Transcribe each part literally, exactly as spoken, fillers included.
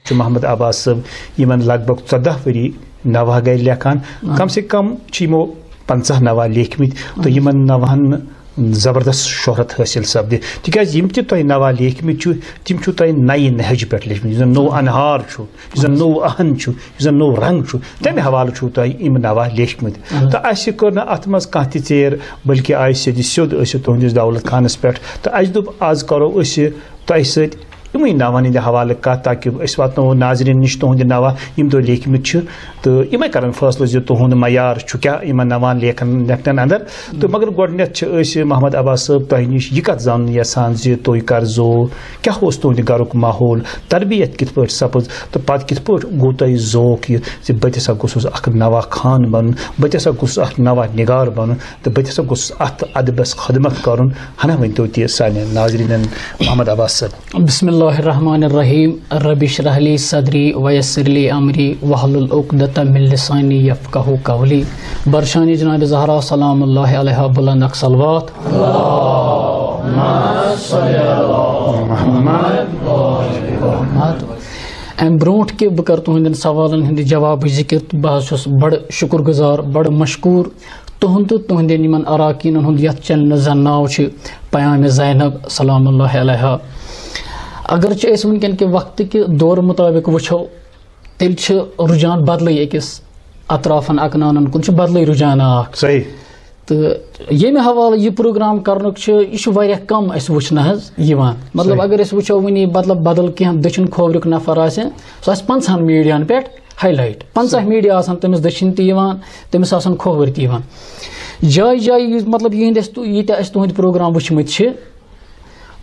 چھُ محمد عباس صٲب، یِمن لگ بگ ژۄدہ ؤری نوحہ گٔے لیکھان۔ کم سے کم چھِ یِمو پنژاہ نوحہ لیکھمٕتۍ تہٕ یِمن نوحن زبردست شہرت حٲصِل سپدِ، تِکیازِ یِم تہِ تۄہہِ نوحہ لیکھمٕتۍ چھِو، تِم چھِو تۄہہِ نَیہِ نہجہِ پٮ۪ٹھ لیکھمٕتۍ، یُس زن نوٚو انہار چھُ، یُس زن نوٚو اہن چھُ، یُس زن نوٚو رنگ چھُ، تمہِ حوالہٕ چھُو تۄہہِ یِم نوحہ لیکھمٕتۍ۔ تہٕ اسہِ کٔر نہٕ اتھ منٛز کانٛہہ تہِ ژیر، بلکہِ آیہِ سیٚدِ سیوٚد أسۍ تُہنٛدِس دولت خانس پٮ۪ٹھ۔ تہٕ اسہِ دوٚپ، از کرو أسۍ تۄہہِ سۭتۍ یِمٕے نوحن ہٕنٛدِ حوالہٕ کتھ، تاکہِ أسۍ واتناوو ناظریٖن نِش تُہنٛدِ نوحہ، یِم تُہۍ لیکھمٕتۍ چھِ، تہٕ یِمے کرن فٲصلہٕ زِ تُہُنٛد معیار چھُ کیٛاہ یِمن نوحن لیکھن، لیکھنن اندر۔ تہٕ مگر گۄڈٕنیتھ چھِ أسۍ محمد عباس صٲب تۄہہِ نِش یہِ کتھ زانُن یژھان زِ تُہۍ کر زو، کیٛاہ اوس تُہنٛدِ گرُک ماحول، تربیت کِتھ پٲٹھۍ سپٕز، تہٕ پتہٕ کِتھ پٲٹھۍ گوٚو تۄہہِ ذوق یہِ زِ بہٕ تہِ ہسا گوٚژھُس اکھ نوحہ خوان بنُن، بہٕ تہِ ہسا گوٚژھُس اکھ نوحہ نگار بنُن، تہٕ بہٕ تہِ ہسا گوٚژھُس اتھ ادبس خدمت کرُن۔ ہنا ؤنۍ تو تہِ سانٮ۪ن ناظریٖنن محمد عباس صٲب۔ بسم اللہ الرحمن الرحیم۔ رب اشرح لی صدری ویسر لی امری واحلل عقدۃ من لسانی یفقہوا قولی۔ برشانی جناب زہرا سلام اللہ علیہا بلند اکھ صلوات۔ محمد۔ امہِ برونٛٹھ کہِ بہٕ کرٕ تُہنٛدٮ۪ن سوالن ہُنٛد جوابٕچ ذِکِر، بہٕ حظ چھُس بڑٕ شُکر گُزار، بڑٕ مشکوٗر تُہُنٛد تہٕ تُہنٛدٮ۪ن یِمن اراکیٖنن ہُنٛد، یتھ چینلہِ زن ناو چھُ پیام زینب سلام اللہ علیہا۔ اگرچہِ أسۍ وٕنکیٚن کہِ وقتہٕ کہِ دورٕ مُطٲبِق وٕچھو، تیٚلہِ چھِ رُجحان بدلٕے، أکِس اطرافن اکنانن کُن چھُ بدلٕے رُجحان اکھ۔ صحیح۔ تہٕ ییٚمہِ حوالہٕ یہِ پروگرام کرنُک چھُ، یہِ چھُ واریاہ کم اَسہِ وٕچھنہٕ حظ یِوان۔ مطلب، صحیح۔ اگر أسۍ وٕچھو وٕنی، مطلب، بدل کینٛہہ دٔچھُن کھوورُک نفر آسہِ، سُہ آسہِ پنٛژاہن میٖڈیاہن پٮ۪ٹھ ہائی لائٹ۔ پنٛژاہ صحیح۔ میٖڈیا آسن تٔمِس دٔچھِنۍ تہِ یِوان، تٔمِس آسن کھووٕرۍ تہِ یِوان۔ جایہِ جایہِ یُس، مطلب، یِہِنٛدۍ اَسہِ تُ-، ییٖتیٛاہ اَسہِ تُہٕنٛدۍ پروگرام وٕچھمٕتۍ چھِ،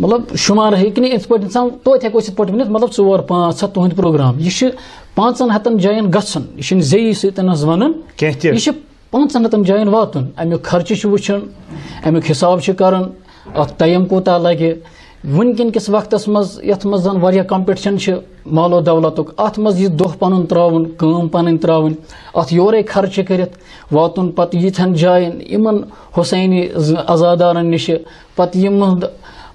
مطلب، شُمار ہیٚکہِ نہٕ یِتھ پٲٹھۍ اِنسان، توتہِ ہٮ۪کو أسۍ یِتھ پٲٹھۍ ؤنِتھ، مطلب، ژور پانٛژھ ہَتھ تُہٕنٛدۍ پروگرام۔ یہِ چھِ پانٛژن ہَتن جاین گژھُن، یہِ چھُنہٕ زیٚیی سۭتۍ حظ وَنُن۔ کینٛہہ تہِ۔ یہِ چھِ پانٛژن ہَتن جاین واتُن، اَمیُک خرچہٕ چھُ وٕچھُن، اَمیُک حِساب چھُ کَرُن، اَتھ ٹایم کوٗتاہ لَگہِ۔ وٕنکیٚن کِس وقتَس منٛز، یَتھ منٛز زَن واریاہ کمپِٹیشن چھِ مال و دولتُک، اَتھ منٛز یہِ دۄہ پَنُن ترٛاوُن، کٲم پَنٕنۍ ترٛاوٕنۍ، اَتھ یورَے خرچہٕ کٔرِتھ واتُن پَتہٕ یِتھٮ۪ن جاین، یِمَن حسینی ز-، عزادارَن نِشہِ، پَتہٕ یِمَن،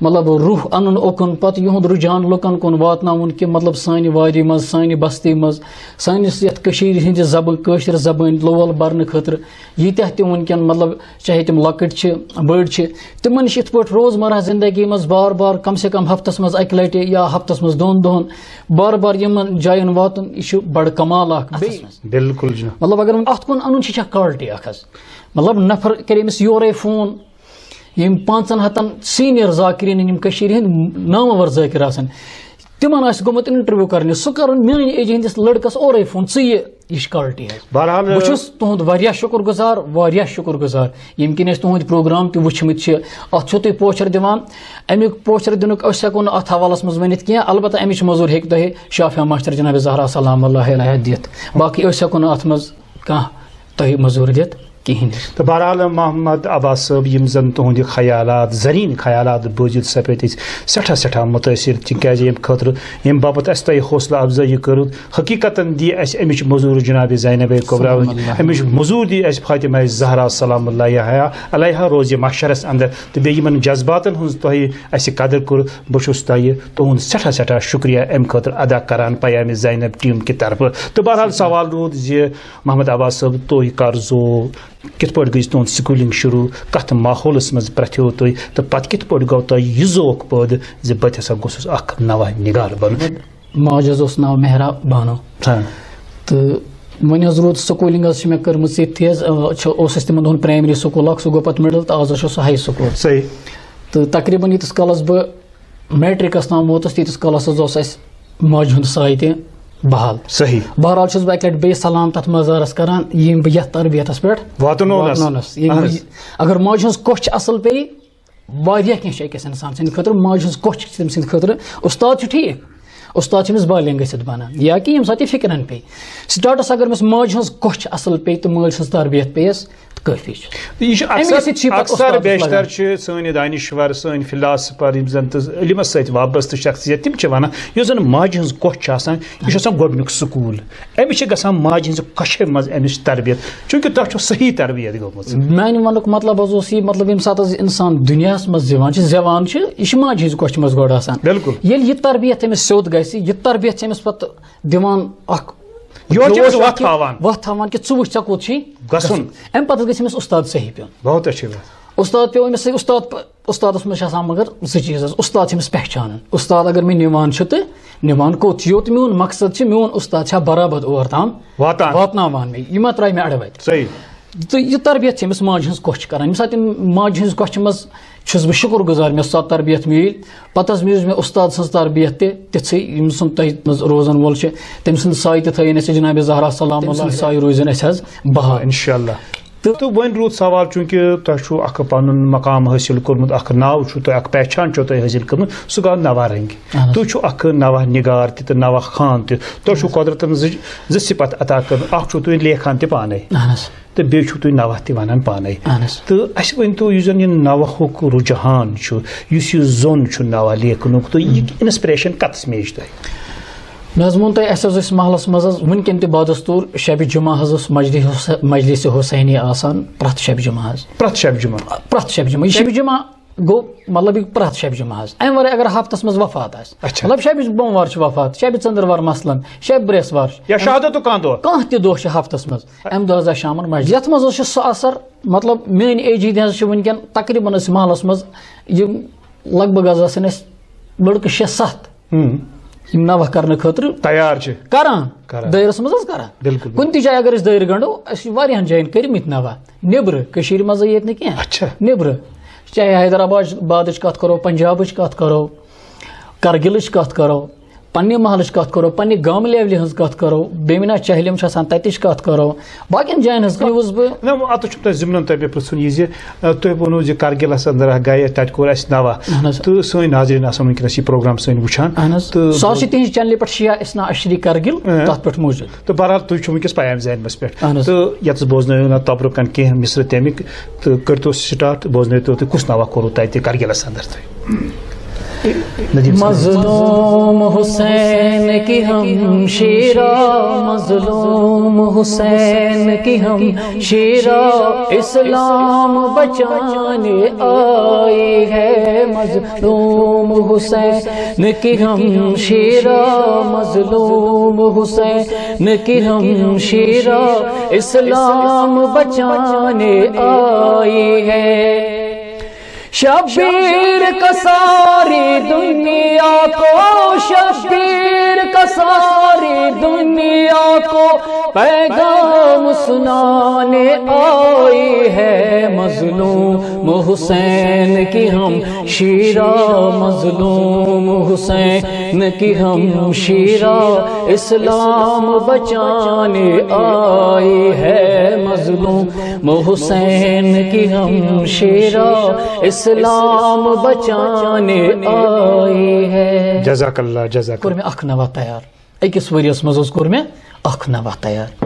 مطلب، روح اَنُن اوکُن، پَتہٕ یِہُنٛد رُجحان لُکَن کُن واتناوُن کہِ، مطلب، سانہِ وادی منٛز، سانہِ بستی منٛز، سٲنِس یَتھ کٔشیٖرِ ہِنٛدِ زبٲنۍ، کٲشِر زبٲنۍ لول بَرنہٕ خٲطرٕ ییٖتیٛاہ تہِ وٕنکیٚن، مطلب، چاہے تِم لۄکٕٹۍ چھِ، بٔڑۍ چھِ، تِمن نِش یِتھ پٲٹھۍ روزمرہ زندگی منٛز بار بار، کم سے کم ہفتس منٛز اکہِ لٹہِ یا ہفتس منٛز دۄن دۄہن بار بار یِمن جاین واتُن، یہِ چھُ بڑٕ کمال اکھ۔ بیٚیہِ، بِلکُل جناب۔ مطلب، اگر وۄنۍ اتھ کُن انُن چھُ، یہِ چھےٚ quality اکھ حظ۔ مطلب، نفر کرِ أمِس یورے فون، یِم پانٛژن ہتن سینئر ذاکرین، یِم کٔشیٖرِ ہٕنٛدۍ نامور ذاکر آسن، تِمن آسہِ گوٚمُت انٹرویو کرنہِ، سُہ کرُن میانہِ ایجہِ ہٕنٛدِس لڑکس اورے فون، ژٕ یہِ، یہِ چھِ quality حظ۔ بہرحال، بہٕ چھُس تُہُنٛد واریاہ شُکُر گُزار، واریاہ شُکُر گُزار، ییٚمہِ کِنۍ أسۍ تُہٕنٛدۍ پروگرام تہِ وٕچھمٕتۍ چھِ۔ اتھ چھِو تُہۍ پوچھر دِوان، امیُک پوچھر دِنُک أسۍ ہٮ۪کو نہٕ اتھ حوالس منٛز ؤنِتھ کینٛہہ، البتہ امِچ مٔزوٗرۍ ہیٚکہِ تۄہہِ شافیا ماسٹر جناب زہرا سلام اللہ علیہا دِتھ، باقٕے أسۍ ہٮ۪کو نہٕ اتھ منٛز کانٛہہ تۄہہِ مٔزوٗرۍ دِتھ کِہیٖنۍ۔ تہٕ بہرحال محمد عباس صٲب، یِم زَن تُہٕنٛدِ خیالات، زرین خیالات بوٗزِتھ سپٕدۍ أسۍ سٮ۪ٹھاہ، سٮ۪ٹھاہ مُتٲثِر، تِکیٛازِ ییٚمہِ خٲطرٕ، ییٚمہِ باپتھ اَسہِ تۄہہِ حوصلہٕ افزٲیی کٔرٕو، حقیٖقتاً دِیہِ اَسہِ اَمِچ مٔزوٗرۍ جناب زینب کبریٰ، سلام اللہ۔ اَمِچ مٔزوٗرۍ دِیہِ اَسہِ فاطمہ زہرا سلام اللہ علیہا، علیہا روزِ محشرس اندر۔ تہٕ بیٚیہِ یِمن جذباتن ہٕنٛز تۄہہِ اَسہِ قدر کٔر، بہٕ چھُس تۄہہِ تُہُنٛد سٮ۪ٹھاہ، سٮ۪ٹھاہ شُکریہ اَمہِ خٲطرٕ ادا کران پیام زینب ٹیٖم کہِ طرفہٕ۔ تہٕ بہرحال سوال روٗد زِ محمد عباس صٲب، تُہۍ کر زو، کِتھ پٲٹھۍ گٔژھ تُہُنٛد سکوٗلِنٛگ شروٗع؟ کَتھ ماحولَس منٛز پرٛتھیو تُہۍ؟ تہٕ پَتہٕ کِتھ پٲٹھۍ گوٚو تۄہہِ یہِ ذوق پٲدٕ زِ بہٕ تہِ ہسا گوٚژھُس اکھ نوحہ نِگار بَنُن؟ ماجہِ حظ اوس ناو مہرا بانو۔ ہاں۔ تہٕ وۄنۍ حظ روٗد سکوٗلِنٛگ حظ چھِ مےٚ کٔرمٕژ ییٚتھی حظ، آ، چھُ، اوس اَسہِ تِمَن دۄہَن پرٛایمری سکوٗل اَکھ، سُہ گوٚو پَتہٕ مِڈل تہٕ آز حظ چھُ سُہ ہاے سکوٗل۔ صحیح۔ تہٕ تقریٖباً ییٖتِس کالَس بہٕ میٹرکس تام ووتُس، تیٖتِس کالس حظ اوس اَسہِ ماجہِ ہُنٛد سایہِ تہِ بحال۔ صحیح۔ بہرحال چھُس بہٕ اَکہِ لَٹہِ بیٚیہِ سلام تَتھ مزارَس کران، یِم بہٕ یَتھ تربیتَس پٮ۪ٹھ واتنوونَس۔ واتنوونَس۔ یِم اہن بہٕ، حظ۔ اگر ماجہِ ہٕنٛز کۄچھ چھِ اَصٕل پیٚیہِ، واریاہ کینٛہہ چھُ أکِس اِنسان سٕنٛدِ خٲطرٕ، ماجہِ ہٕنٛز کۄچھ چھِ تٔمۍ سٕنٛدِ خٲطرٕ، اُستاد چھُ ٹھیٖک، اُستاد چھُ أمِس بالغ گٔژھِتھ بَنان، یا کہِ ییٚمہِ ساتہٕ یہِ فِکرَن پیٚیہِ۔ سٹاٹَس اگر أمِس ماجہِ ہٕنٛز کۄچھ اَصٕل پیٚیہِ تہٕ مٲلۍ سٕنٛز تربیت پیٚیَس، کٲفی چھُ۔ یہِ چھُ اَمے اکثر سۭتۍ چھِ یہِ پَتہٕ اکثر اُستادَس بیشتر لَگان۔ چھِ سٲنۍ دانِشوَر، سٲنۍ فِلاسفر، یِم زَن تہٕ علمَس سۭتۍ وابستہٕ شخصیت، تِم چھِ وَنان، یُس زَن ماجہِ ہٕنٛز کۄچھ چھِ آسان، یہِ چھُ آسان گۄڈٕنیُک سکوٗل۔ أمِس چھِ گژھان ماجہِ ہٕنٛزِ کۄچھِ منٛز أمِس تربیت، چوٗنٛکہِ تۄہہِ چھو صحیح تربیت گٔمٕژ۔ میانہِ وَنُک مطلب حظ اوس یہِ، مطلب، ییٚمہِ ساتہٕ حظ اِنسان دُنیاہَس منٛز زِوان چھِ، زٮ۪وان چھِ، یہِ چھِ ماجہِ ہٕنٛزِ کۄچھِ منٛز گۄڈٕ آسان۔ بِلکُل۔ ییٚلہِ یہِ تربیت أمِس سیوٚد گژھِ، یہِ تربیت چھِ أمِس پَتہٕ دِوان اَکھ یورٕ چھِ أمِس جوش وَتھ اَکھ کہِ ہاوان۔ وَتھ ہاوان کہِ ژٕ وٕچھ، ژےٚ کوٚت چھُے گژھُن۔ اَمہِ پَتہٕ حظ گژھِ أمِس اُستاد صحیح پیوٚن۔ بہت اچھی بات۔ اُستاد پیوٚو أمِس سۭتۍ، اُستاد پ-، اُستادَس منٛز چھِ آسان مگر زٕ چیٖز حظ۔ اُستاد چھِ أمِس پہچانان، اُستاد اگر مےٚ نِوان چھُ تہٕ نِوان کوٚت چھُ، یوٚت میون مقصد چھُ، میون اُستاد چھا برابر اور تام واتان۔ واتناوان مےٚ، یہِ ما ترٛاوِ مےٚ اَڑٕ وَتہِ۔ صحیح۔ تہٕ یہِ تربیت چھِ أمِس ماجہِ ہٕنٛز کۄچھ کران۔ ییٚمہِ ساتہٕ أمۍ ماجہِ ہٕنٛز کۄچھِ منٛز چھُس بہٕ شُکُر گُزار، مےٚ سۄ تربیت میٖج۔ پتہٕ حظ میٖج مےٚ اُستاد سٕنٛز تربیت تہِ تِژھٕے، ییٚمہِ سُنٛد تۄہہِ منٛز روزن وول چھُ، تٔمۍ سٕنٛز سایہِ تہِ تھٲیِن اَسہِ جناب زہرا سلام اللہ، سایہِ روزِن اَسہِ حظ بحال۔ انشاءاللہ۔ تہٕ وۄنۍ روٗد سوال، چوٗنٛکہِ تۄہہِ چھُو اکھ پنُن مقام حٲصِل کوٚرمُت، اکھ ناو چھُو تۄہہِ، اکھ پہچان چھو تۄہہِ حٲصِل کٔرمٕژ، سُہ گوٚو نوحہ رنٛگی۔ اہن حظ۔ تُہۍ چھُو اکھ نوحہ نگار تہِ تہٕ نوحہ خوان تہِ۔ تۄہہِ چھُو قۄدرتن زٕ زٕ صفت عطا کٔرمٕژ، اکھ چھُو تُہۍ لیکھان تہِ پانے۔ اہن حظ۔ تہٕ بیٚیہِ چھُو تُہۍ نوحہ تہِ وَنان پانَے۔ اہن حظ۔ تہٕ اَسہِ ؤنۍ تو، یُس زَن یہِ نوحُک رُجحان چھُ، یُس یہِ زوٚن چھُ نوحہ لیکھنُک، تہٕ یہِ اِنسپریشن کَتَس میج تۄہہِ؟ مےٚ حظ ووٚن تۄہہِ، اَسہِ حظ ٲسۍ محلَس منٛز حظ وٕنکٮ۪ن تہِ بادستوٗر شبِ جمعہ حظ اوس مجلس حسینی آسان پرٛٮ۪تھ شبِ جمعہ حظ۔ پرٛٮ۪تھ شبِ جمعہ۔ پرٛٮ۪تھ شبِ جمعہ۔ یہِ شبِ جمعہ گوٚو، مطلب، یہِ پرٛٮ۪تھ شبِ جمعہ حظ۔ اَمہِ وَرٲے اگر ہفتَس منٛز وفات آسہِ، اچھا۔ مطلب، شبِ بوموار چھُ وفات، شبِ ژٔنٛدٕروار مثلاً، شبِ برٛٮ۪سوار چھُ۔ یا شہادتُک کانٛہہ دۄہ۔ کانٛہہ تہِ دۄہ چھُ ہفتَس منٛز، اَمہِ دۄہ حظ آسہِ شامَن مسجد۔ یَتھ منٛز حظ چھُ سُہ اثر، مطلب، میٛٲنۍ ایج ہِنٛدۍ حظ چھِ وٕنکٮ۪ن تقریٖباً أسۍ محلَس منٛز یِم لگ بگ حظ آسَن اَسہِ لٔڑکہٕ شےٚ ستھ، ہُم۔ یِم نوحہ کرنہٕ خٲطرٕ تیار چھِ۔ کران۔ کران۔ دٲیرَس منٛز حظ کران۔ بِلکُل۔ کُنہِ تہِ جایہِ اگر أسۍ دٲیرٕ گنٛڈو، اَسہِ چھِ واریاہَن جایَن کٔرمٕتۍ نوحہ۔ نیٚبرٕ، کٔشیٖرِ منٛزٕے ییٚتہِ نہٕ کینٛہہ۔ اچھا۔ نیٚبرٕ، چاہے حیدرآباد، آبادٕچ کَتھ کَرو، پنجابٕچ کَتھ کَرو، کرگِلٕچ کَتھ کَرو، پننہِ محلٕچ کَتھ کَرو، پننہِ گامہٕ لیولہِ ہٕنٛز کَتھ کَرو، بیمنا چہلِم چھِ آسان، تَتِچ کَتھ کَرو، باقین جاین ہٕنٛز کَتھ۔ نہ، اَتھ چھُ تۄہہِ ضِمنَن تۄہہِ مےٚ پرٛژھُن یہِ زِ، آ، تۄہہِ ووٚنوُ زِ کرگِلَس اندر اکھ گٔیے، تَتہِ کوٚر اَسہِ نوحہ۔ اہن حظ۔ تہٕ سٲنۍ ناظریٖن آسَن وٕنکیٚنَس یہِ پروگرام سٲنۍ وٕچھان۔ اہن حظ۔ تہٕ سُہ حظ چھِ تِہنٛز چینلہِ پٮ۪ٹھ شیعہ اثنا عشری کرگِل، اہن۔ تَتھ پٮ۪ٹھ موٗجوٗد۔ تہٕ بہرحال، تُہۍ چھِو وٕنکیٚس پیام زینَس پٮ۪ٹھ۔ اہن حظ۔ تہٕ یَتَس بوزنٲیِو نہ تبرُکَن کینٛہہ مصرٕ تَمِکۍ، تہٕ کٔرۍتو start، بوزنٲیتو تُہۍ کُس نوحہ کوٚروُ تَتہِ کرگِلَس اندر تۄہہِ۔ ندیم صٲب۔ مظلوم حسین کی ہم شیرا، مظلوم حسین کی ہم شیرا، اسلام بچانے آئی ہے۔ مظلوم حسین کی ہم شیرا، مظلوم حسین کی ہم شیرا، اسلام بچانے آئی ہے۔ شبیر کا ساری دنیا کو، شبیر کا ساری دنیا کو پیغام سنانے آئی ہے۔ مظلوم حسین کی ہم شیرا، مظلوم حسین کی ہم شیرا، اسلام بچانے آئی ہے۔ مظلوم حسین کی ہم شیرا، اسلام بچانے آئی ہے۔ جزاک اللہ، جزاک کوٚر اللہ۔ مےٚ اکھ نوحہ تیار، أکِس ؤریَس منٛز حظ کوٚر مےٚ اکھ نوحہ تیار۔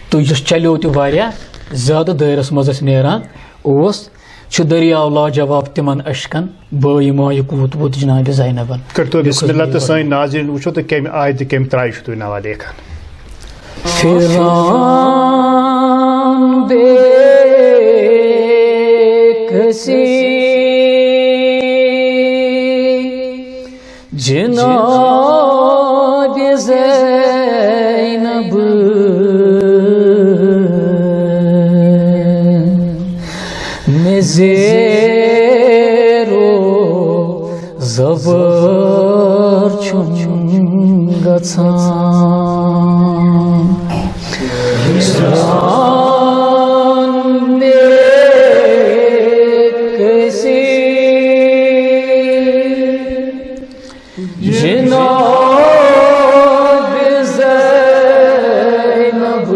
تہٕ یُس چلیو تہِ واریاہ زیادٕ دٲیرَس منٛز اَسہِ نیران اوس، چھُ دٔریاو لاجواب تِمن اشکن، بٲے مایہِ کوٗت ووت جناب زینبن۔ کٔرۍتو بسم اللہ تہٕ سٲنۍ ناظریٖن وٕچھو تُہۍ کَمہِ آیہِ تہٕ کَمہِ ترٛایہِ چھُو تُہۍ نوحہ لیکھان۔ فرعون بے کسی جناب زینب میں زیر و زبر چھُم گژھان۔ فرعون بے کسی جناب زینب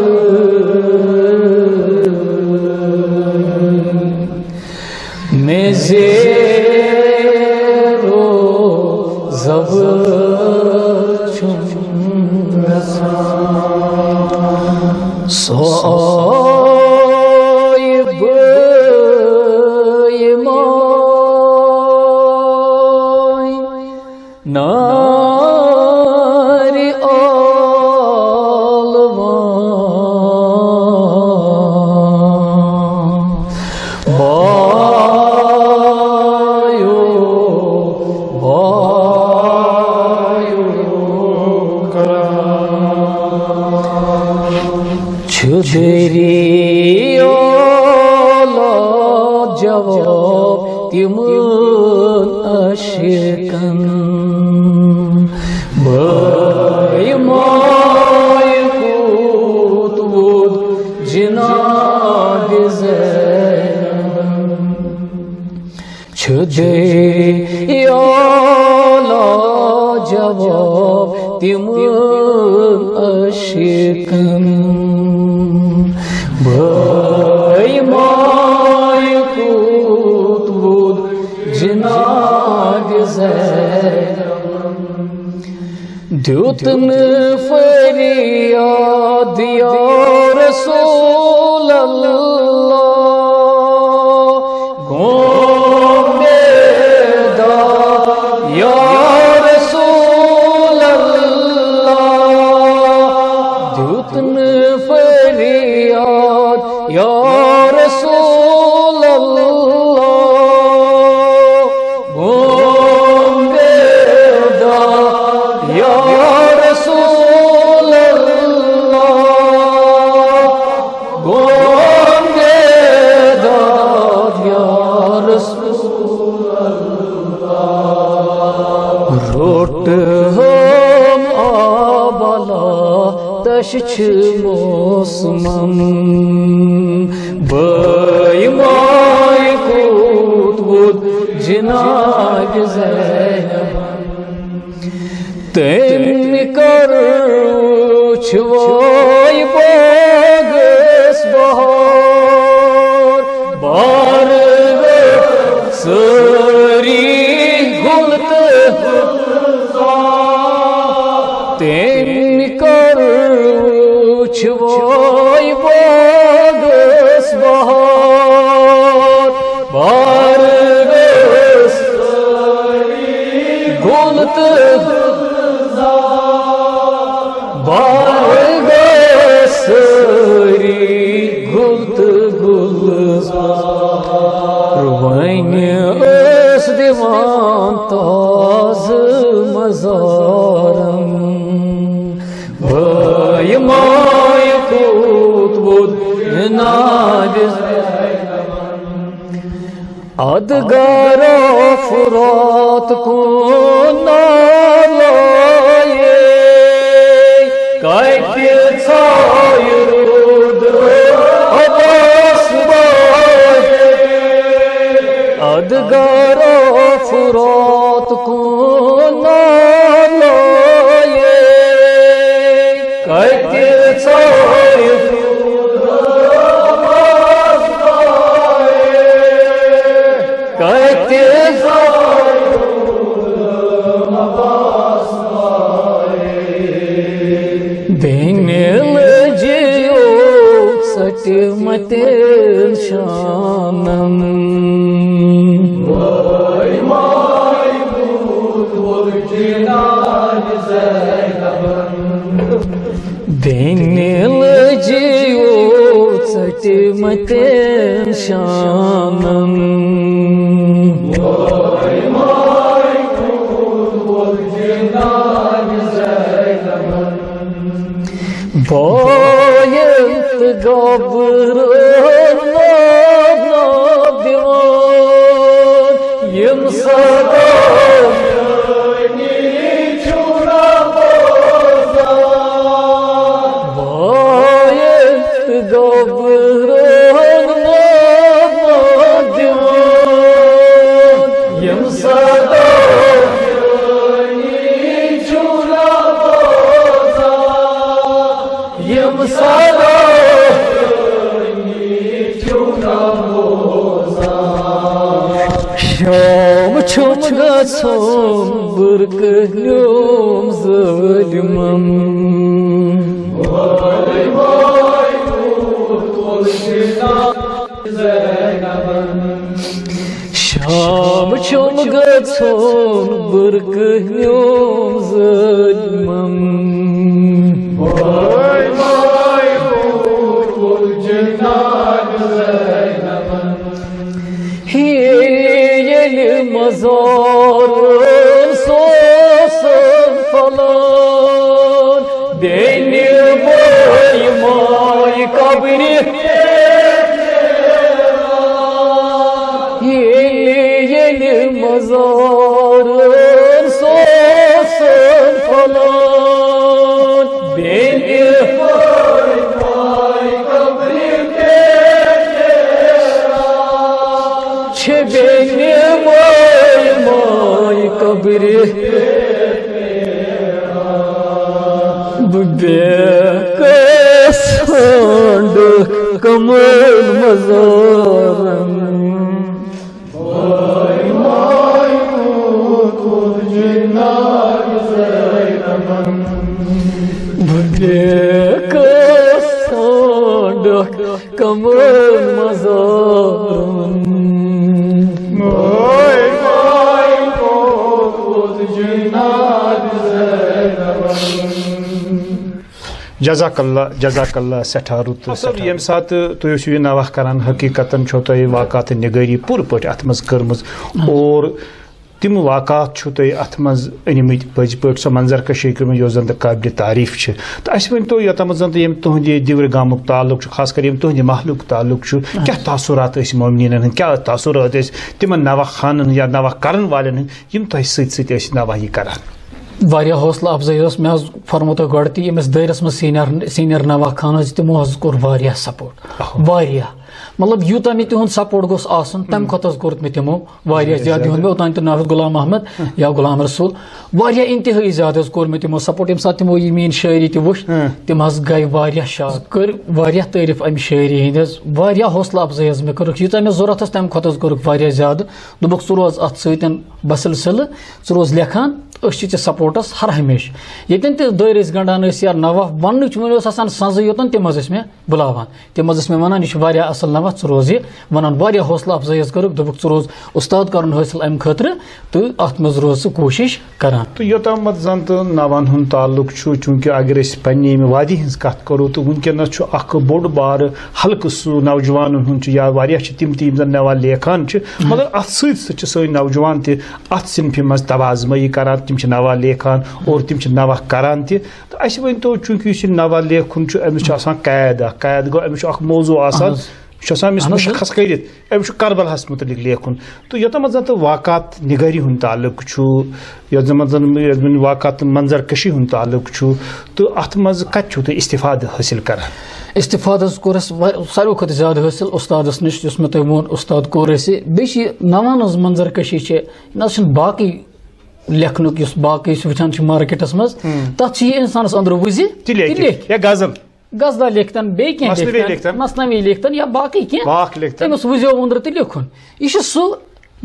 میں زیر و زبر چھُم گژھان۔ سۄ آیہِ دریالا جواب تِمن عاشقن۔ بٲے ماے کوٗت ووٚد جناب زینبن۔ چھُ دریالا جواب تِمن عاشقن۔ بٲے ماے کوٗت ووٚد جناب زینبن۔ دیُتن فریاد یا رسول اللہ، گوٚو بیدار یا رسول اللہ۔ دیُتن فریاد یا رسول اللہ، گوٚو بیدار یا رسول اللہ، گوٚو بیدار یا رسول اللہ۔ روٚٹ ہم آبلا تش چھ موسمن۔ بٲے ماے کوٗت ووٚد جناب زینبن۔ تٔمۍ کٔر وٕچھ وٲے باغس بہار، بار سٲری گُل تہٕ تٔمۍ کٔر وٕچھ وٲے باغس بہار، بار گُل تہٕ بار سٲری گُل تہٕ گُلزار۔ وۄنۍ ٲس دِوان تازٕ مزارن۔ بٲے ماے کوٗت ووٚد نادِ ادگارا فرات کُن نالے، کتہِ ژایہِ روٗد عباس بایہِ۔ ادگارا فرات کُن نالے، کتہِ ژایہِ روٗد عباس بایہِ۔ کتہِ بیٚنہِ لٔجیو ژٹمتٮ۪ن شانن۔ بیٚنہِ لٔجیو ژٹمتٮ۪ن شانن۔ بایَن تہٕ گابرن ناد ناد دِوان، یِم صدا بایَن تہٕ گابرن ناد ناد دِوان، یِم صدا یِم صدا شام چھُم گژھُن برکہٕ نیوم ظٲلمن۔ شام چھُم گژھُن برکہٕ نیوم ظٲلمن۔ ہے ییٚلہِ مزارن سوسن پھلان، بیٚنہِ بٲے ماے کا ییٚلہِ، ییٚلہِ مزارن سوسن پھۄلان، بیٚنہِ چھِ بیٚنہِ ماے، ماے قبرِ۔ بہٕ بیکس ژھانڈٕ کمن مزارن۔ بہٕ بیکس ژھانڈکھ کمن مزارن۔ جزاک اللہ، جزاک اللہ، سٮ۪ٹھاہ رُت، سر، سٮ۪ٹھاہ ییٚمہِ رُت۔ ساتہٕ تُہۍ ٲسِو یہِ نوح کران، حقیقتاً چھو تۄہہِ واقعات نگٲری پوٗرٕ پٲٹھۍ اتھ منٛز کٔرمٕژ، اور تِم واقعات چھِو تُہۍ اتھ منٛز أنمٕتۍ پٔزۍ پٲٹھۍ، سۄ منظر کشی کٔرمٕژ یۄس زن تہٕ قابلِ تعریف چھِ۔ تہٕ اسہِ ؤنۍ تو، یوٚتام زن تہٕ یِم تُہنٛدِ دِورِ گامُک تعلق چھُ، خاص کر یِم تُہنٛدِ محلُک تعلق چھُ، کیٛاہ تاثرات ٲسۍ مومنیٖنن ہٕنٛدۍ، کیٛاہ تاثرات ٲسۍ تِمن نوح خانن یا نوح کرن والٮ۪ن ہٕنٛدۍ، یِم تۄہہِ سۭتۍ سۭتۍ ٲسۍ نوح یہِ کران؟ واریاہ حوصلہٕ افزٲیی ٲس۔ مےٚ حظ فرمو تۄہہِ گۄڈٕ تہِ، ییٚمِس دٲیرَس منٛز سیٖنیر، سیٖنیر نوح خان حظ، تِمو حظ کوٚر واریاہ سپورٹ۔ اہو۔ واریاہ۔ مطلب، یوٗتاہ مےٚ تِہُنٛد سپورٹ گوٚژھ آسُن، تَمہِ کھۄتہٕ حظ کوٚر مےٚ تِمو واریاہ واریاہ زیادٕ۔ زیادٕ۔ یِہُنٛد مےٚ اوٚتام تہِ ناو اوس غلام احمد یا غلام رسول۔ واریاہ انتہٲیی زیادٕ حظ کوٚر مےٚ تِمو سپورٹ۔ ییٚمہِ ساتہٕ تِمو یہِ میٛٲنۍ شٲعری تہِ وٕچھ، ہاں۔ تِم حظ گٔے واریاہ شاد، کٔر واریاہ تعریٖف اَمہِ شٲعری ہِنٛدۍ حظ۔ واریاہ حوصلہٕ افزٲیی حظ مےٚ کٔرٕکھ، ییٖژاہ مےٚ ضوٚرَتھ ٲس، تَمہِ کھۄتہٕ حظ کوٚرُکھ واریاہ زیادٕ۔ دوٚپُکھ، "ژٕ روز اَتھ سۭتۍ بسلسلہٕ، ژٕ روز لیکھان، أسۍ چھِ ژےٚ سپورٹس ہر ہمیشہٕ۔" ییٚتٮ۪ن تہِ دٲرۍ ٲسۍ گنٛڈان ٲسۍ یا نوح وننٕچ وۄنۍ اوس آسان سنزٕے یوتن، تِم حظ ٲسۍ مےٚ بُلاوان، تِم حظ ٲسۍ مےٚ ونان، "یہِ چھُ واریاہ اصل نوح، ژٕ روز یہِ ونان۔" واریاہ حوصلہٕ افزٲیی حظ کٔرٕکھ، دوٚپُکھ، "ژٕ روز استاد کرُن حٲصِل امہِ خٲطرٕ تہٕ اتھ منٛز روز ژٕ کوٗشش کران۔" تہٕ یوٚتامَتھ زَن تہٕ نوَن ہُنٛد تعلق چھُ، چوٗنٛکہِ اگر أسۍ پننہِ ییٚمہِ وادی ہٕنٛز کَتھ کَرو، تہٕ وٕنکیٚنَس چھُ اَکھ بوٚڑ بارٕ حلقہٕ سُہ نوجوانَن ہُنٛد چھُ، یا واریاہ چھِ تِم تہِ یِم زَن نوان لیکھان چھِ، مگر اَتھ سۭتۍ سۭتۍ چھِ سٲنۍ نوجوان تہِ اَتھ صنفہِ منٛز طبع آزمٲیی کَران، تِم چھِ نوان لیکھان اور تِم چھِ نوان کَران تہِ۔ تہٕ اَسہِ ؤنۍ تو، چوٗنٛکہِ یُس یہِ نوان لیکھُن چھُ، أمِس چھُ آسان قید اَکھ، قید گوٚو أمِس چھُ اَکھ موضوع آسان، اہن حظ۔ یہِ چھُ آسان أمِس اہن حظ۔ مُشخص کٔرِتھ۔ أمِس چھُ کربلاہَس مُتعلِق لیکھُن۔ تہٕ یوٚتام زَن تہٕ واقعات نِگٲری ہُنٛد تعلُق چھُ، یَتھ زَن زَن یَتھ زَن واقعات تہٕ منظر کشی ہُنٛد تعلُق چھُ، تہٕ اَتھ منٛز کَتہِ چھُو تُہۍ استفادٕ حٲصِل کران؟ استفادٕ حظ کوٚر اَسہِ وا-، ساروٕے کھۄتہٕ زیادٕ حٲصِل اُستادَس نِش، یُس مےٚ تۄہہِ ووٚن، اُستاد کوٚر اَسہِ۔ بیٚیہِ چھِ یہِ نَوان ہٕنٛز منظر کشی چھِ، یہِ نہ حظ چھِنہٕ باقٕے لیکھنُک، یُس باقٕے أسۍ وٕچھان چھِ مارکیٹَس منٛز، ہُم۔ تَتھ چھِ یہِ اِنسانَس أنٛدرٕ وٕزِ تہِ تہِ لیکھِتھ۔ لیکھِتھ۔ یا غزل۔ غزلہ لیکھتن، بیٚیہِ کینٛہہ مثنوی لیکھتن، لیکھتن۔ مثنوی لیکھتن یا باقٕے کینٛہہ۔ واکھ لیکھتن۔ تٔمِس وٕزیو أنٛدرٕ تہٕ لیکھُن۔ یہِ چھُ سُہ،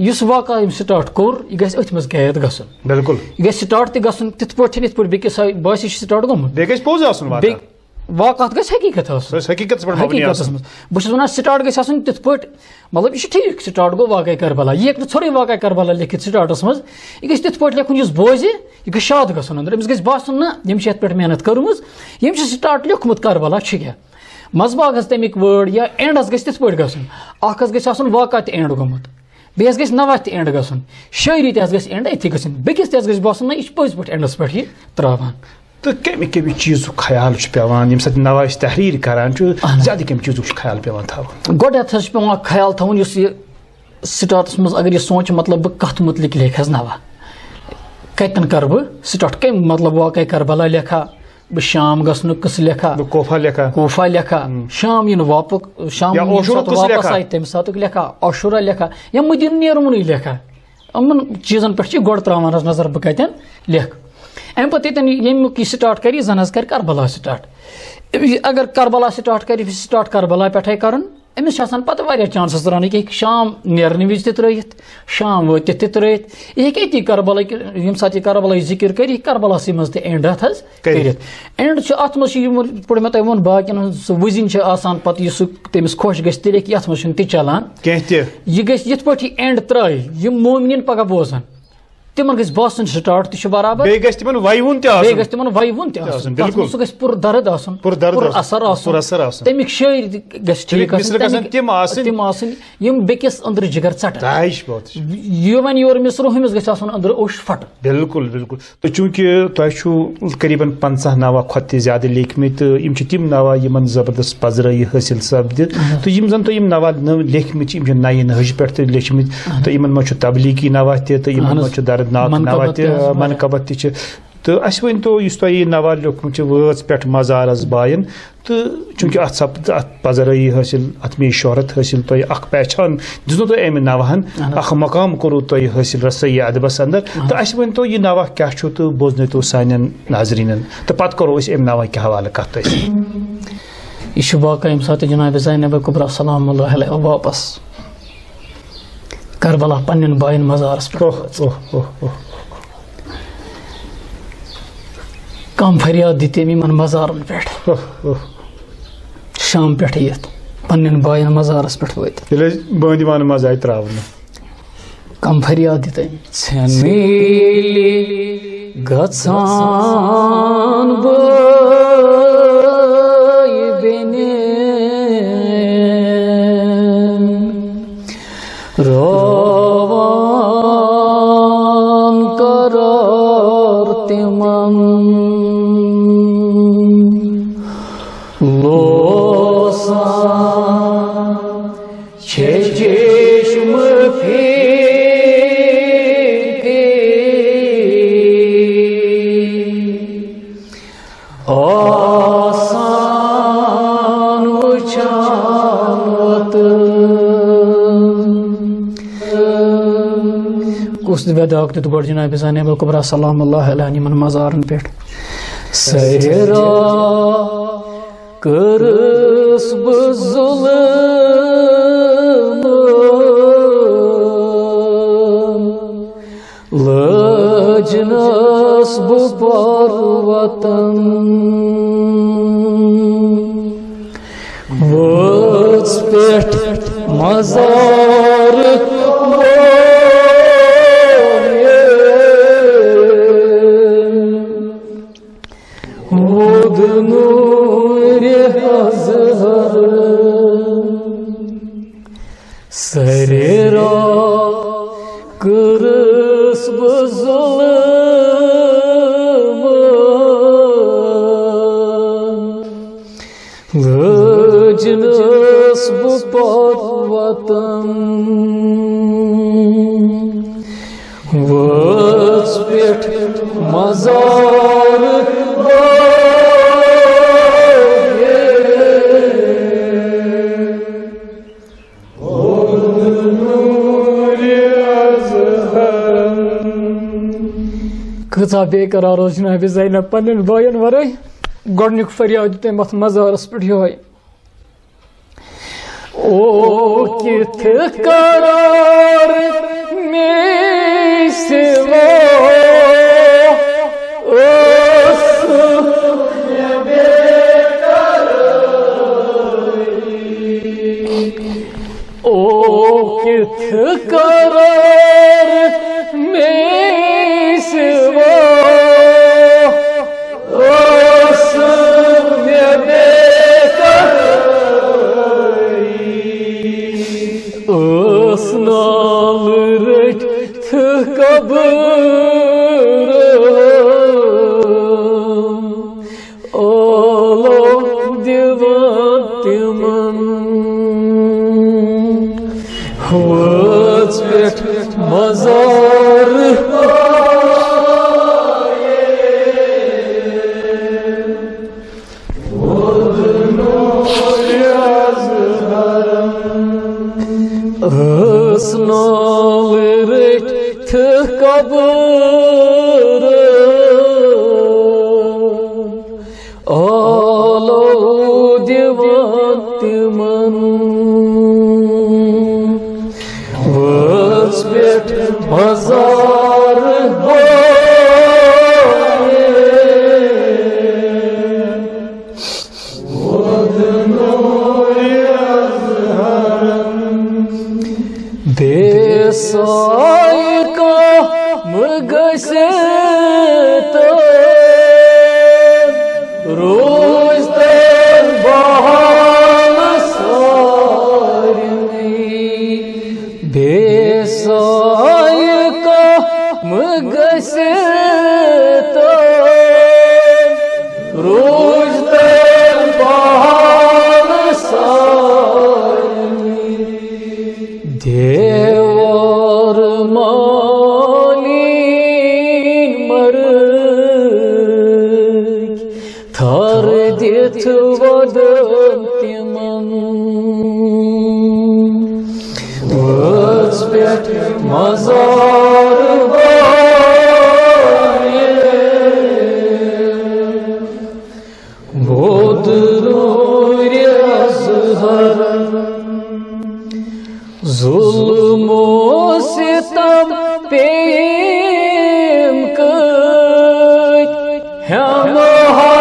یُس واقعہ أمۍ سٹارٹ کوٚر، یہِ گژھِ أتھۍ منٛز قید گژھُن۔ بِلکُل۔ یہِ گژھِ سٹارٹ تہِ گژھُن تِتھ پٲٹھۍ، یِتھ پٲٹھۍ بیٚکِس سا-، باسہِ یہِ چھُ سٹارٹ گوٚمُت۔ بیٚیہِ گژھِ پوٚز آسُن واقعہ۔ بیٚیہِ واقعہ گژھِ حقیٖقت آسُن۔ سُہ گژھِ حقیٖقتس پٮ۪ٹھ مبنی حقیٖقتس آسُن۔ منٛز۔ بہٕ چھُس وَنان، سٹارٹ گژھِ آسُن تِتھ پٲٹھۍ، مطلب، یہِ چھُ ٹھیٖک، سٹارٹ گوٚو واقعہ کربلا۔ یہِ ہیٚکہِ نہٕ ژھوٚرُے واقعہ کربلا لیکھِتھ سٹارٹس منٛز۔ یہِ گژھِ تِتھ پٲٹھۍ لیکھُن، یُس بوزِ، یہِ گژھِ شاد گژھُن أنٛدرٕ۔ أمِس گژھِ باسُن، نہ، یِم چھِ یَتھ پٮ۪ٹھ محنت کٔرمٕژ، یِم چھِ سٹارٹ لیوٚکھمُت کربلا چھُ کیٛاہ۔ منٛزٕ باگ حظ تَمِکۍ وٲڈ یا اینڈ حظ گژھِ تِتھ پٲٹھۍ گژھُن، اَکھ حظ گژھِ آسُن واقعہ تہِ اینڈ گوٚمُت، بیٚیہِ حظ گژھِ نوح تہِ اینڈ گژھُن، شٲعری تہِ حظ گژھِ اینڈ أتھی گژھٕنۍ، بیٚکِس تہِ حظ گژھِ باسُن، نہ، یہِ چھُ پٔزۍ پٲٹھۍ اینڈَس پٮ۪ٹھ یہِ ترٛاوان۔ تہٕ کَمہِ کَمہِ چیٖزُک خیال چھُ پٮ۪وان ییٚمہِ ساتہٕ نوح أسۍ تحریٖر کران چھُ؟ اہن حظ۔ زیادٕ کَمہِ چیٖزُک چھُ خیال پٮ۪وان تھاوُن؟ گۄڈٕنٮ۪تھ حظ چھُ پٮ۪وان خیال تھاوُن، یُس یہِ سٹارٹس منٛز اگر یہِ سونٛچہِ، مطلب، بہٕ کتھ متعلق لیکھٕ حظ نوح، کتٮ۪ن کرٕ بہٕ سٹارٹ، کمہِ، مطلب، واقعہ کربلا لیکھا، بہٕ شام گژھنُک قصہٕ لیکھا، بہٕ کوفہ لیکھا۔ کوفہ لیکھا، ہم۔ شام یِنہٕ واپُک، شام یا ییٚمہِ عاشورُک ساتہٕ قصہٕ واپس لیکھا۔ آیہِ، تمہِ ساتُک لیکھا، عاشورہ لیکھا، یا مدینہ نیرُنٕے لیکھا۔ یِمن چیٖزن پٮ۪ٹھ چھِ گۄڈٕ تراوان حظ نظر، بہٕ کتٮ۪ن لیکھٕ۔ امہِ پتہٕ ییٚتٮ۪ن ییٚمیُک یہِ سٹارٹ کرِ، یہِ زن حظ کرِ کربلا سٹارٹ۔ اگر کربلا سٹارٹ کرِ، یہِ سٹارٹ کربلا پٮ۪ٹھے کرُن، أمِس چھِ آسان پَتہٕ واریاہ چانسز ترٛاونٕکۍ، یہِ ہیٚکہِ شام نیرنہٕ وِزِ تہِ ترٛٲیِتھ، شام وٲتِتھ تہِ ترٛٲیِتھ۔ یہِ ہیٚکہِ أتی کربلٕکۍ، ییٚمہِ ساتہٕ یہِ کربلٕچ ذِکِر کَرِ، یہِ ہیٚکہِ کربلاسٕے منٛز تہِ اینڈ اَتھ حظ کٔرِتھ۔ کٔرِتھ۔ اینڈ چھُ اَتھ منٛز چھُ یِمَن، یِتھ پٲٹھۍ مےٚ تۄہہِ ووٚن، باقیَن ہٕنٛز سُہ وٕزِنۍ چھِ آسان پَتہٕ، یُس سُہ تٔمِس خۄش گژھِ تہِ لیکھِ، یَتھ منٛز چھُنہٕ تہِ چَلان۔ کینٛہہ تہِ۔ یہِ گژھِ یِتھ پٲٹھۍ یہِ اینڈ ترٛایہِ، یِم مومنیٖن پَگاہ بوزَن۔ تِمن گژھِ باسُن سٹاٹ تہِ چھُ برابر۔ بیٚیہِ گژھِ تِمن وَیوُن تہِ بیٚیہِ آسُن۔ گژھِ تِمن وَیوُن تہِ تہِ آسُن، آسُن، تَتھ بِلکُل۔ منٛز سُہ گژھِ پُر درد آسُن، پُر درد پُر آسُن، اثر آسُن۔ پُر اثر آسُن۔ تَمِکۍ شٲعری تہِ گژھِ ٹھیٖک تَمِکۍ آسٕنۍ، مِصرٕ گژھن تَمِکۍ تِم آسٕنۍ۔ تِم آسٕنۍ یِم بیٚکِس أنٛدرٕ جِگر ژَٹن۔ طے چھِ بات چھِ۔ یہِ وۄنۍ یورٕ مِصرٕ، ہُمِس گژھِ آسُن أنٛدرٕ اوٚش پھٹُن۔ بِلکُل، بِلکُل۔ تہٕ چوٗنٛکہِ تۄہہِ چھُو قریباً پنٛژاہ ناوا کھۄتہٕ تہِ زیادٕ لیکھمٕتۍ، تہٕ یِم چھِ تِم ناوا یِمن زبردست پذیرٲیی حٲصِل سپدِ۔ اہن۔ تہٕ یِم زن تۄہہِ یِم ناوا نٔو لیکھمٕتۍ چھِ، یِم چھِ نَیہِ نہجہِ پٮ۪ٹھ تہِ لیکھمٕتۍ، اہن۔ تہٕ یِمن منٛز چھُ تبلیغی ناوا تہِ، تہٕ یِمن اہن حظ۔ منٛز چھُ دردناک ناوا منقبت تہِ، تہِ حظ واریاہ۔ منقبت تہِ چھِ۔ تہٕ اَسہِ ؤنۍ تو، یُس تۄہہِ یہِ ناوا لیوٚکھمُت چھُ وٲژ پٮ۪ٹھ مزارس باین، تہٕ چوٗنٛکہِ اَتھ سپد، اَتھ پذیرٲیی حٲصِل، اَتھ میج شہرت حٲصِل، تۄہہِ اَکھ پہچان دِژوٕ تۄہہِ اَمہِ ناوہَن، اہن حظ۔ اَکھ مقام کوٚروٕ تۄہہِ حٲصِل رسٲیی ادبَس اَندَر۔ اہن تہٕ حظ۔ اَسہِ ؤنۍ تو، یہِ ناوہ کیٛاہ چھُ تہٕ بوزنٲیتو سانٮ۪ن ناظریٖنَن، تہٕ پَتہٕ کَرو أسۍ اَمہِ ناوہٕ کہِ حوالہٕ کَتھ تۄہہِ سۭتۍ۔ یہِ چھُ واقعہ ییٚمہِ ساتہٕ جناب زینب کبریٰ سلام اللہ علیہا واپس کربلا پننٮ۪ن باین مزارس پٮ۪ٹھ اوہ، وٲژ۔ اوہ، اوہ، اوہ۔ کم فریاد دِتۍ تٔمۍ یِمن مزارن پٮ۪ٹھ۔ اوہ، اوہ۔ شام پٮ۪ٹھ یِتھ پننٮ۪ن باین مزارس پٮ۪ٹھ وٲتِتھ۔ ییٚلہِ أسۍ بٲندِ وانہٕ منٛز آیہِ ترٛاونہٕ۔ کم فریاد دِتۍ تٔمۍ۔ ژھٮ۪ن میلہِ گژھان بٲے بیٚنہِ۔ روان قرار تِمن لوسان چھِ چشمہٕ پھیٖرتھ۔ آسان وٕچھان وۄتہٕ۔ کُس وٮ۪داکھ دیُت گۄڈٕ جناب زینب کبریٰ سلام اللہ علیہا یِمن مزارن پٮ۪ٹھ؟ سیرا کٔرٕس بہٕ ظُلم، لٲجنَس بہٕ پَر وطن۔ وٲژ پٮ۪ٹھ مزار وود نوٗرِ اظہر۔ سرے راتھ کٔرٕس بہٕ ظُلم، لٲجنَس بہٕ پَر وطن۔ وٲژ پٮ۪ٹھ مزار بٲیِتھ۔ کۭژاہ بے قرار ٲس جناب زینب پننٮ۪ن بٲین ورٲے۔ گۄڈنیُک فریاد دیُت تٔمۍ اتھ مزارس پٮ۪ٹھ یِہوٚے۔ او کِتھ قرار مے سوا ٲس۔ او کِتھ قرار مے سوا ٲس مےٚ بے قراری۔ ٲس نالہٕ رٔٹِتھ قبر ٲلو دِوان تِمن۔ وٲژ پٮ۪ٹھ مزار ٲس نالہٕ رٔٹِتھ قبر ٲلو دِوان تِمن۔ وٲژ پٮ۪ٹھ مزار بٲیِتھ۔ بے سایہِ کانٛہہ مہٕ روٗزتن بحال سارنٕے، بے سایہِ کانٛہہ گژھِ تن۔ روٗزتن بحال سارنٕے، دیوار مٲلیٖن مرٕکۍ، تھر دِتھ وۄدن تِمن۔ وٲژ پٮ۪ٹھ مزار بایہِ، ووت نوٗرِ اظہرن۔ ظلم و ستم پیٚیِم کٔتۍ، ہٮ۪مہٕ ہا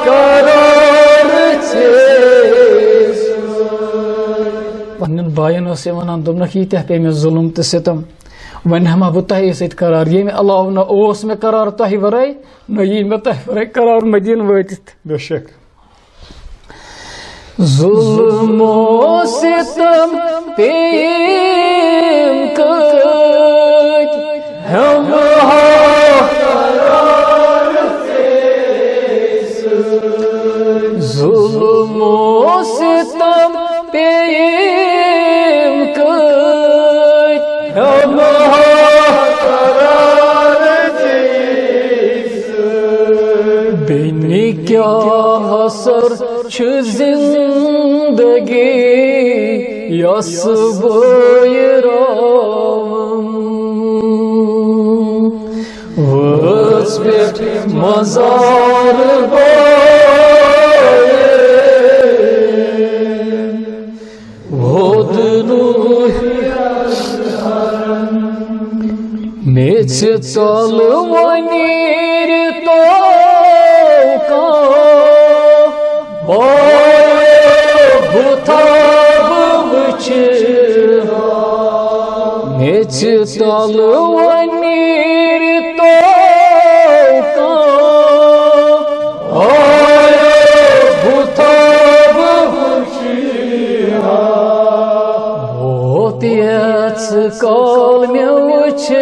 قرار ژےٚ سۭتۍ۔ پننٮ۪ن باین اوس یہِ ونان، دوٚپنکھ، ییٖتیٛاہ پیٚیہِ مےٚ ظلم تہٕ ستم، وۄنۍ ہٮ۪مہٕ ہا بہٕ تۄہے سۭتۍ قرار۔ ییٚمہِ علاوٕ نہ اوس مےٚ قرار تۄہہِ ورٲے، نہ یی مےٚ تۄہہِ ورٲے قرار مدینہٕ وٲتِتھ۔ بے شک۔ ظلم و ستم پیٚیِم کٔتۍ، ہٮ۪مہٕ ہا۔ ظلم و ستم پیٚیِم کٔتۍ، ہٮ۪مہٕ ہا۔ بیٚنہِ کیٛاہ اثر چھُ زندگی یۄس بٲیراوُن۔ وٲژ پٮ۪ٹھ مزار بایہِ، ووت نوٗرِ میٚژِ تل وۄنۍ نیرِ توکا، بایو بُتھا بہٕ وٕچھِ۔ میٚژِ تل وۄنۍ نیرِ توکا، بایو بُتھا بہٕ وٕچھِ۔ ووت یَتھ کال مےٚ وٕچھنَس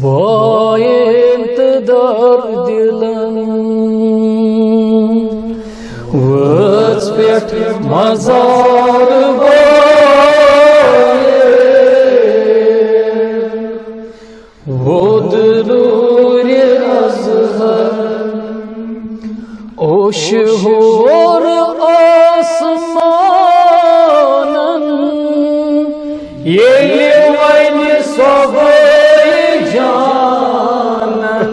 بایَن تہٕ دَرد دِلَن۔ وٲژ پٮ۪ٹھ مزار بایہِ، ووت نوٗرِ اظہر۔ اوش ہور آسمانن ییٚلہِ وۄنۍ صبحٲے جانن،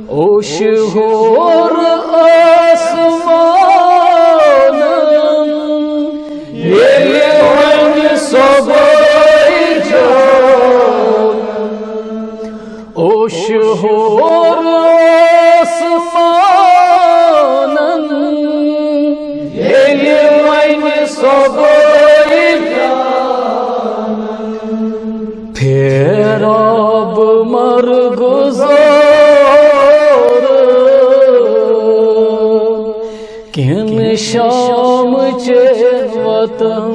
اوش ہور آسمانن ییٚلہِ وۄنۍ صبحٲے جانن، اوش ہور آسمانن ییٚلہِ وۄنۍ صبحٲے جانن، پھیرا بہٕ مرگُزار کِنہٕ شام چین وطن۔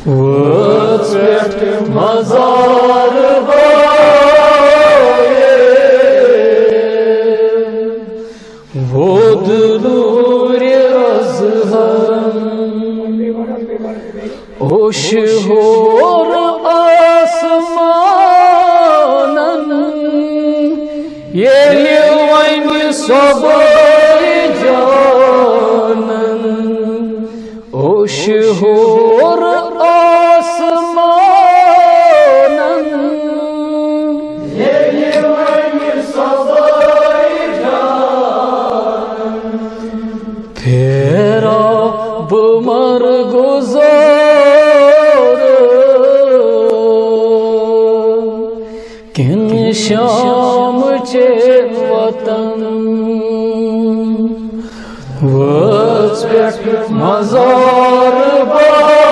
وٲژ پٮ۪ٹھ مزار بایہِ، ووت نوٗرِ اظہرن۔ اوش ہور آسمانن ییٚلہِ وۄنۍ صبحٲے جانن، اوش ہور آسمانن ییٚلہِ وۄنۍ صبحٲے جانن، پھیرا بہٕ مرگُزار کِنہٕ شام چین وطن۔ وٲژ پٮ۪ٹھ مزار بایہِ،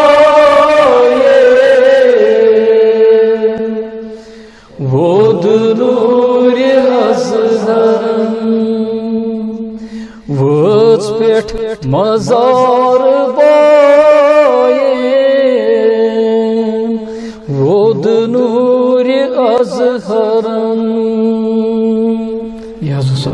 ووت نوٗرِ اظہرن وٲژ پٮ۪ٹھ مزار بایَن، ووٚد نوٗرِ اظہرن۔ یہِ حظ اوس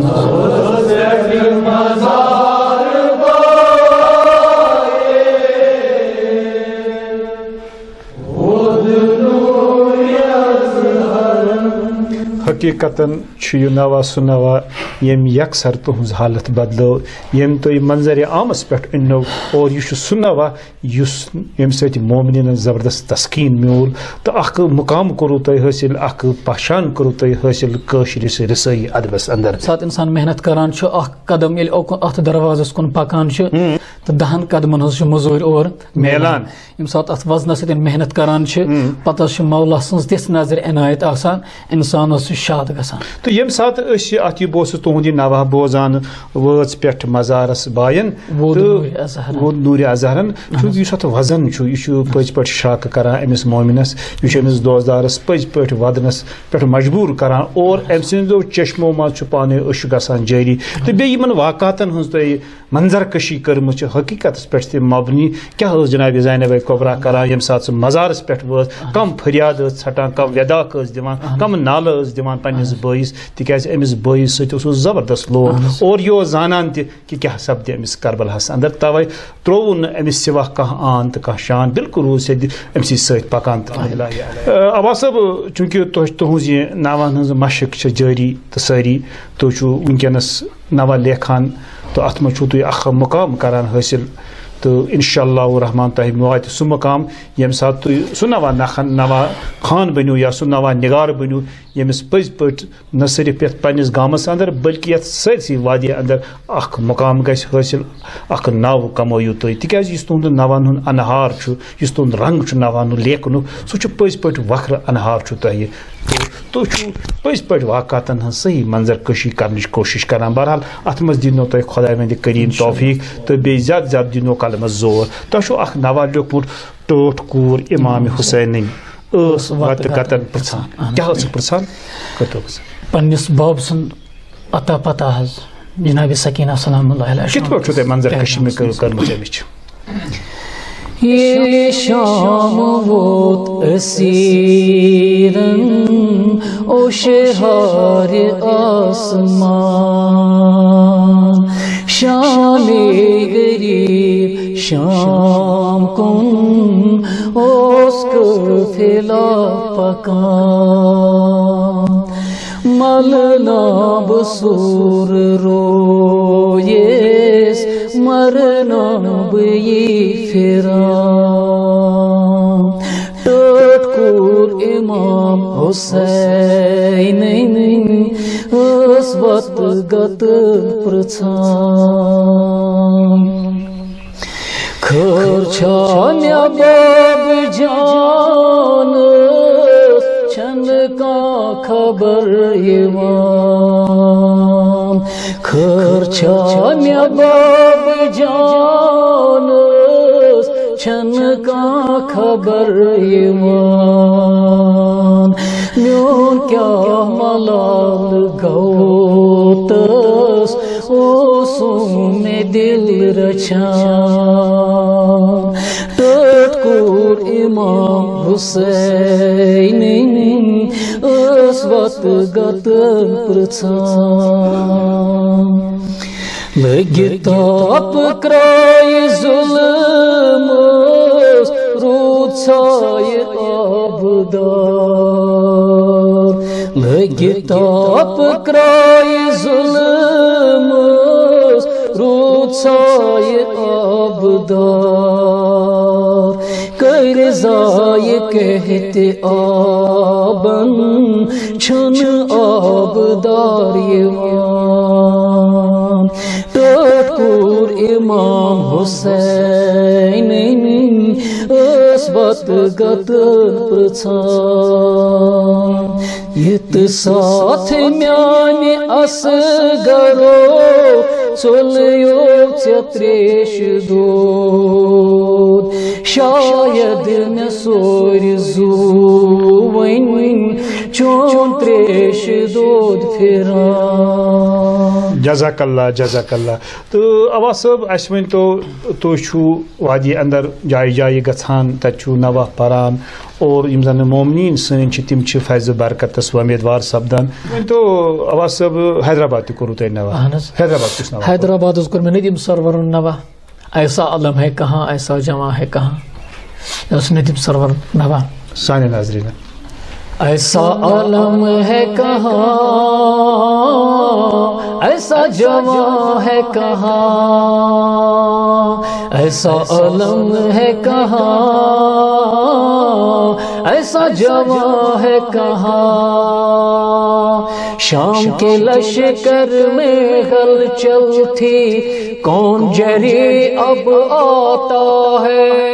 حقیقتاً چھُ یہِ نوا سُہ نوا، ییٚمۍ یکسر تُہٕنٛز حالت بدلٲو، ییٚمۍ تُہۍ منظرِ عامس پٮ۪ٹھ أنِو، اور یہِ چھُ سُہ نوا یُس، ییٚمہِ سۭتۍ مومنیٖنن زبردست تسکیٖن میوٗل تہٕ اکھ مقام کوٚروٕ تۄہہِ حٲصِل، اکھ پہچان کوٚروٕ تۄہہِ حٲصِل کٲشرِس رسٲیی ادبس اندر۔ ییٚمہِ ساتہٕ انسان محنت کران چھُ، اکھ قدم ییٚلہِ اوکُن اتھ دروازس کُن پکان چھُ، تہٕ دہن قدمن ہٕنٛز چھِ مٔزوٗرۍ اورٕ میلان۔ ییٚمہِ ساتہٕ اتھ وزنس سۭتۍ محنت کران چھِ، پتہٕ حظ چھِ مولا سٕنٛز تِژھ نظرِ عنایت آسان، انسان حظ چھُ شاد گژھان۔ تہٕ ییٚمہِ ساتہٕ أسۍ یہِ، اتھ یہِ، بہٕ اوسُس تُہُنٛد یہِ نوا بوزان، وٲژ پٮ۪ٹھ مزارس بایَن ووٚد تہٕ نوٗرِ اظہرن۔ ووٚد نوٗرِ اظہرن۔ چھُ، یُس اتھ وزن چھُ، یہِ چھُ پٔزۍ پٲٹھۍ شاکہٕ کران أمِس مومنس، یہِ چھُ أمِس دوستدارس پٔزۍ پٲٹھۍ ودنس پٮ۪ٹھ مجبوٗر کران، اور أمۍ سٕنٛدیو چشمو منٛز چھُ پانے اشک گژھان جٲری۔ تہٕ بیٚیہِ یِمن واقعاتن ہٕنٛز تۄہہِ منظر کشی کٔرمٕژ چھِ حقیقتس پٮ۪ٹھ تہِ مبنی۔ کیٛاہ ٲس جناب زینب کبریٰ کران ییٚمہِ ساتہٕ سُہ مزارس پٮ۪ٹھ وٲژ؟ کم فریاد ٲس ژھٹان، کم ودا ٲس دِوان، کم نالہٕ ٲس دِوان پننِس بٲیِس؟ تِکیازِ أمِس بٲیِس سۭتۍ اوس سُہ زبردست لوگ، اور یہِ اوس زانان تہِ کہِ کیٛاہ سپدِ أمِس کربلاہس اندر۔ توے ترٛووُن نہٕ أمِس سوا کانٛہہ آن تہٕ کانٛہہ شان، بالکل روٗز سیٚدِ أمۍ سٕے سۭتۍ پکان تہٕ۔ آ، عباس صٲب، چوٗنٛکہِ تۄہہِ، تُہٕنٛز یہِ ناوَن ہٕنٛز مشق چھِ جٲری تہٕ سٲری، تُہۍ چھِو وٕنکیٚنَس ناوٕ لیکھان تہٕ اَتھ منٛز چھُو تُہۍ اَکھ مُقام کران حٲصِل، تہٕ اِنشاء اللہ الرحمن تۄہہِ واتہِ سُہ مُقام، ییٚمہِ ساتہٕ تُہۍ سُہ نوا نخن، نوا خان بٔنِو یا سُہ نوا نِگار بٔنِو، ییٚمِس پٔزۍ پٲٹھۍ نہ صرف یَتھ پنٛنِس گامَس اندر، بلکہِ یَتھ سٲرسٕے وادی اندر اَکھ مُقام گژھِ حٲصِل، اَکھ ناو کمٲیِو تُہۍ۔ تِکیٛازِ یُس تُہُنٛد نوَن ہُنٛد اَنہار چھُ، یُس تُہُنٛد رنٛگ چھُ نوَن ہُنٛد لیکھنُک، سُہ چھُ پٔزۍ پٲٹھۍ وقرٕ اَنہار چھُ تۄہہِ۔ تہٕ تُہۍ چھِو پٔزۍ پٲٹھۍ واقعاتَن ہٕنٛز صحیح منظر کشی کرنٕچ کوٗشِش کران۔ بہرحال، اَتھ منٛز دِنو تۄہہِ خۄداوندِ کریٖم توفیٖق تہٕ بیٚیہِ زیادٕ زیادٕ دِنو قلمَس زور۔ تۄہہِ چھُو اَکھ نوَ لیوٚکھمُت، ٹٲٹھ کوٗر اِمام حُسینٕنۍ ٲس وَتہٕ گَتَن پرٛژھان۔ کیٛاہ ٲسٕکھ پرٛژھان؟ کٔرۍتو پرٛژھان۔ پنٛنِس باب سُنٛد اتا پتا حظ، جناب سکینہ سلام اللہ علیہ۔ کِتھ پٲٹھۍ چھُو تۄہہِ منظر کشی مےٚ کٔر-، کٔرمٕژ اَمِچ؟ ییٚلہِ شام ووت اسیرن، او شہارِ آسمان، شامِ غریب شام کُن اوس قٲفلہ پکان۔ ملنہ بہٕ سوٗر رویس، مرنہ بہٕ یی پھران۔ ٹٲٹھ کوٗر اِمام حُسینٕنۍ ٲس وَتہٕ گَتہٕ پرٛژھان۔ خٲر چھا مےٚ باب جانَس، چھَنہٕ کانٛہہ خبر یِوان۔ خٲر چھا مےٚ باب جانَس، چھَنہٕ کانٛہہ خبر یِوان۔ میون کیٛاہ ملال گوٚو تس، اوسُم مےٚ دِل رچھان۔ ٹٲٹھ کوٗر اِمام حُسینٕنۍ ٲس وَتہٕ گَتہٕ پرٛژھان۔ لٔگِتھ تاپہٕ کرٛایہِ ظُلمَس، روٗد سایہِ آبہٕ دار۔ لٔگِتھ تاپہٕ کرٛایہِ ظُلمَس، روٗد سایہِ آبہٕ دار۔ کٔرۍ ضایہِ کٔہتہِ آبَن، چھُنہٕ آبہٕ دار یِوان۔ ٹٲٹھ کوٗر اِمام حُسینٕنۍ ٲس وَتہٕ گَتہٕ پرٛژھان۔ یِتھ ساتھ میانہِ اصغرو ژوٚلیو ژےٚ تریشہِ دود، شاید مےٚ سورِ زُو وۄنۍ چون تریش دود پھران۔ جزاک اللہ، جزاک اللہ۔ تہٕ عباس صٲب، اَسہِ ؤنۍ تو، تُہۍ چھُو وادی اندر جایہِ جایہِ گژھان، تَتہِ چھُو نوحہ پران، اور یِم زَن مومنیٖن سٲنۍ چھِ، تِم چھِ فیض برکتس وۄمیدوار سپدان۔ ؤنۍ تو عباس صٲب، حیدرآباد تہِ کوٚروٕ تۄہہِ نوحہ؟ اہن حظ۔ حیدرآباد کُس نوحہ؟ حیدرآباد حظ کوٚر مےٚ ندیم سرورن نوحہ، ایسا عالم ہے کہاں، ایسا جواں ہے کہاں۔ یہِ اوس ندیم سرورن نوحہ۔ سانٮ۪ن ناظریٖنن۔ ایسا عالم ہے کہاں، ایسا جواں ہے کہاں، ایسا عالم ہے کہاں، ایسا جواں ہے کہاں۔ شام کے لشکر میں ہلچل تھی، کون جری اب آتا ہے؟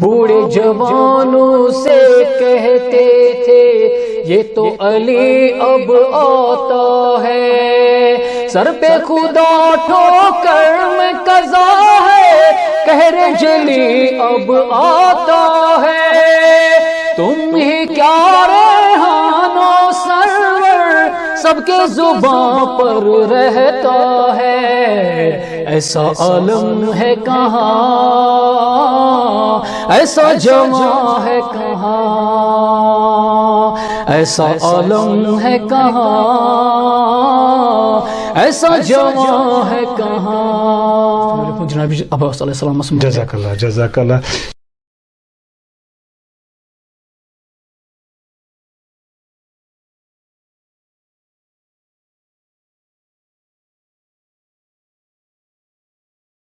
بوڑھے جوانوں سے کہتے تھے، یہ تو علی اب آتا ہے۔ سر پہ خدا ٹھوکر میں قضا ہے، قہر جلی اب آتا ہے۔ تم ہی کیا ریحان و سرور، سب کے زباں پر رہتا ہے۔ ایسا عالم ہے کہاں، ایسا جواں ہے کہاں، ایسا عالم ہے کہاں، ایسا جواں ہے کہاں۔ جناب عباس علیہ السلام۔ جزاک اللہ، جزاک اللہ۔